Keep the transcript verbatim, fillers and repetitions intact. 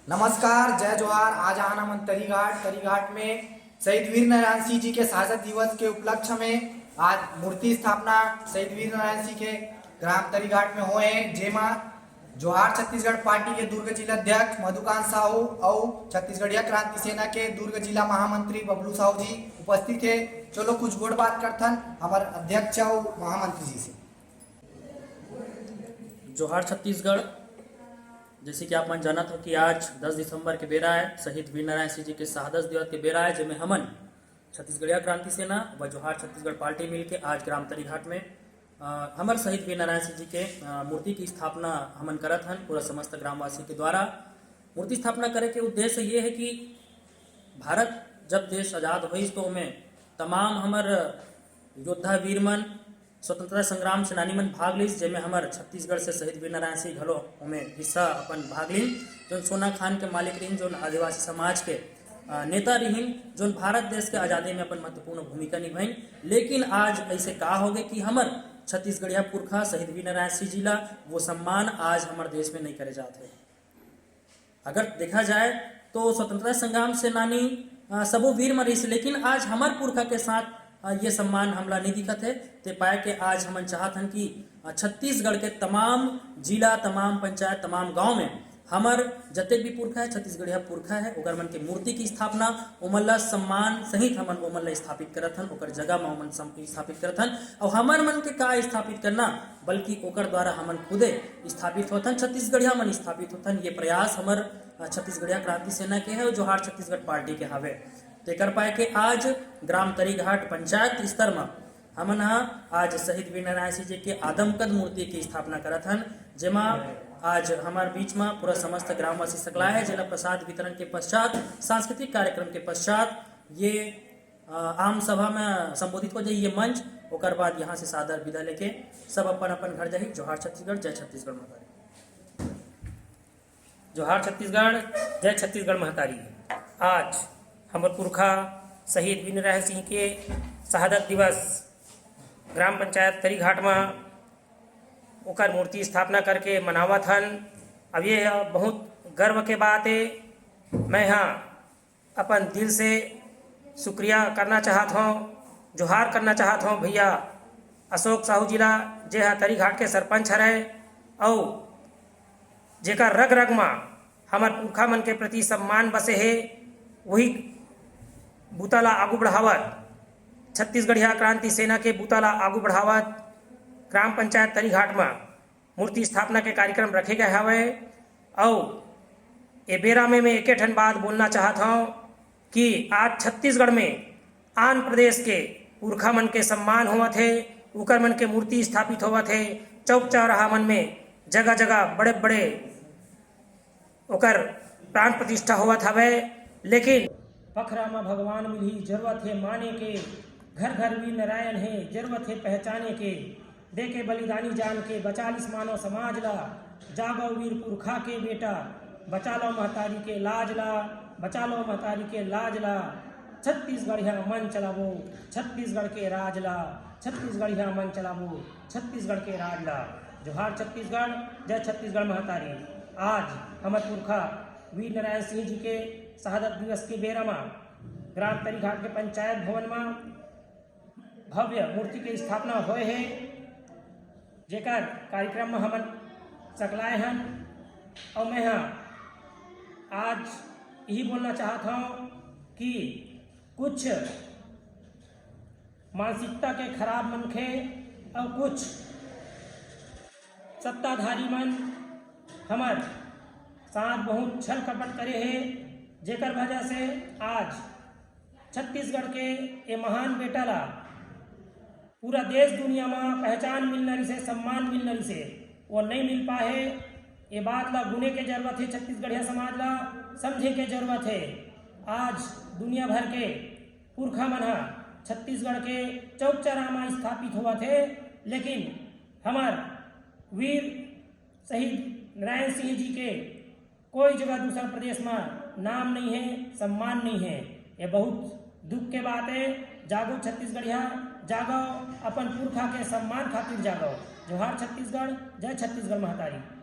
नमस्कार, जय जोहार। आज आन हमन तरीघाट, तरीघाट में शहीद वीर नारायण सिंह जी के शहादत दिवस के उपलक्ष्य में आज मूर्ति स्थापना शहीद वीर नारायण सिंह के ग्राम तरीघाट में होए हे, जेमा जोहार छत्तीसगढ़ पार्टी के दुर्ग जिला अध्यक्ष मधुकांत साहू अउ छत्तीसगढ़िया क्रांति सेना के दुर्ग जिला महामंत्री बबलू साहू जी उपस्थित हे। चलो कुछ गोठ बात करथन हमर अध्यक्ष अउ महामंत्री जी से। जोहार छत्तीसगढ़। जैसे कि आप मन जानत हो कि आज दस दिसंबर के बेरा है, शहीद वीर नारायण सिंह जी के शहादत दिवस के बेरा है, जेमे हमन छत्तीसगढ़िया क्रांति सेना व जोहार छत्तीसगढ़ पार्टी मिलके आज ग्राम तरीघाट में, अ, हमर शहीद वीर नारायण सिंह जी के, अ, मूर्ति की स्थापना हमन करत हन पूरा समस्त ग्रामवासी के द्वारा। मूर्ति स्थापना करे के उद्देश्य ये है कि भारत जब देश आजाद होइस तो ओमे तमाम हमर योद्धा वीर मन, स्वतंत्रता संग्राम सेनानी मन भाग लिस, जेमे हमर छत्तीसगढ़ से शहीद वीर नारायण सिंह घलो ओमे हिस्सा अपन भाग लिन, जोन सोना खान के मालिक रहिन, जोन आदिवासी समाज के, अ, नेता रहिन, जोन भारत देश के आजादी में अपन महत्वपूर्ण भूमिका निभाइन। लेकिन आज ऐसे का हो गए कि हमर छत्तीसगढ़िया पुरखा शहीद वीर नारायण सिंह जी ला वो सम्मान आज हमर देश में नहीं करे जात है। अगर देखा जाए तो स्वतंत्रता संग्राम सेनानी, अ, सबो वीर मन रहिस, लेकिन आज हमर पुरखा के साथ, अ, ये सम्मान हमला नहीं दिखत है। ते पाए के आज हमन चाहत हन कि, अ, छत्तीसगढ़ के तमाम जिला, तमाम पंचायत, तमाम गांव में हमर जतेक भी पुरखा है, छत्तीसगढ़िया पुरखा है, ओकर मन के मूर्ति की स्थापना, ओमन ला सम्मान सहित हमन ओमन ला स्थापित करत हन, ओकर जगह म ओमन सम-, स्थापित करत हन। और हमर मन के का स्थापित करना, बल्कि ओकर द्वारा हमन खुदे स्थापित होथन, छत्तीसगढ़िया मन स्थापित होथन। ये प्रयास हमर, अ, छत्तीसगढ़िया क्रांति सेना के है और जोहार छत्तीसगढ़ पार्टी के हवे। तेकर पाए के आज ग्राम तरीघाट पंचायत स्तर म हमन ह आज शहीद वीर नारायण सिंह जी के आदमकद मूर्ति के स्थापना करत हन, जेमा आज हमर बीच म पूरा समस्त ग्रामवासी सकलाए है, जेला प्रसाद वितरण के पश्चात, सांस्कृतिक कार्यक्रम के पश्चात ये, अ, आम सभा में संबोधित हो जाई ये मंच। ओकर बाद यहाँ से सादर विदा लेके सब अपन अपन घर जाही। जोहार छत्तीसगढ़, जय छत्तीसगढ़ महतारी। जोहार छत्तीसगढ़, जय छत्तीसगढ़ महतारी। आज हमर पुरखा शहीद वीर नारायण सिंह के शहादत दिवस ग्राम पंचायत तरीघाट म ओकर मूर्ति स्थापना करके मनावत हन। अब ये ह बहुत गर्व के बात ए। मैं ह अपन दिल से शुक्रिया करना चाहत हौं, जोहार करना चाहत हौं भैया अशोक साहू जी ला, जे ह तरीघाट के सरपंच हरय अउ जेकर रग रग म हमर पुरखा मन के प्रति सम्मान बसे हे, वही बूता ला आगू बढ़ावत, छत्तीसगढ़िया क्रांति सेना के बूता ला आगू बढ़ावत ग्राम पंचायत तरीघाट म मूर्ति स्थापना के कार्यक्रम रखे गए हवय। अउ ए बेरा में मैं एके ठन बात बोलना चाहत हौं कि आज छत्तीसगढ़ में आन प्रदेश के पुरखा मन के सम्मान होवत हे, उकर मन के मूर्ति स्थापित होवत हे, चौक चौराहा मन में जगह जगह बड़े बड़े ओकर प्राण प्रतिष्ठा होवत हवय। लेकिन पखरा म भगवान मिलही, जरूरत हे माने के, घर घर वीर नारायण हे, जरूरत हे पहचाने के, दे के बलिदानी जान के, बचा लिस मानव समाज ला, जागो वीर पुरखा के बेटा, बचा लो महतारी के लाज ला, बचा लो महतारी के लाज ला, छत्तीसगढ़िया मन चलाबो, छत्तीसगढ़ के राज ला, छत्तीसगढ़िया मन चलाबो, छत्तीसगढ़ के राज ला। जोहार छत्तीसगढ़, जय छत्तीसगढ़ महतारी। आज हमर पुरखा वीर नारायण सिंह जी के शहादत दिवस के बेरा म ग्राम तरीघाट के पंचायत भवन म भव्य मूर्ति के स्थापना होए हे, जेकर कार्यक्रम म हमन सकलाए हन। अउ मैं ह आज यही बोलना चाहत हौं कि कुछ मानसिकता के खराब मनखे अउ कुछ सत्ताधारी मन हमर साथ बहुत छल कपट करे हे, जेकर वजह से आज छत्तीसगढ़ के ये महान बेटा ला पूरा देश दुनिया म पहचान मिलना रिसे, सम्मान मिलना रिसे, वो नहीं मिल पाए। ये बात ला गुने के जरूरत हे, छत्तीसगढ़िया समाज ला समझे के जरूरत हे। आज दुनिया भर के पुरखा मन ह छत्तीसगढ़ के चौक चौराहा म स्थापित होवत हे, लेकिन हमर वीर शहीद नारायण सिंह जी के कोई जगह दूसर प्रदेश म नाम नहीं है, सम्मान नहीं है। ये बहुत दुख के बात है। जागो छत्तीसगढ़िया, जागो, अपन पुरखा के सम्मान खातिर जागो। जोहार छत्तीसगढ़, जय छत्तीसगढ़ महतारी।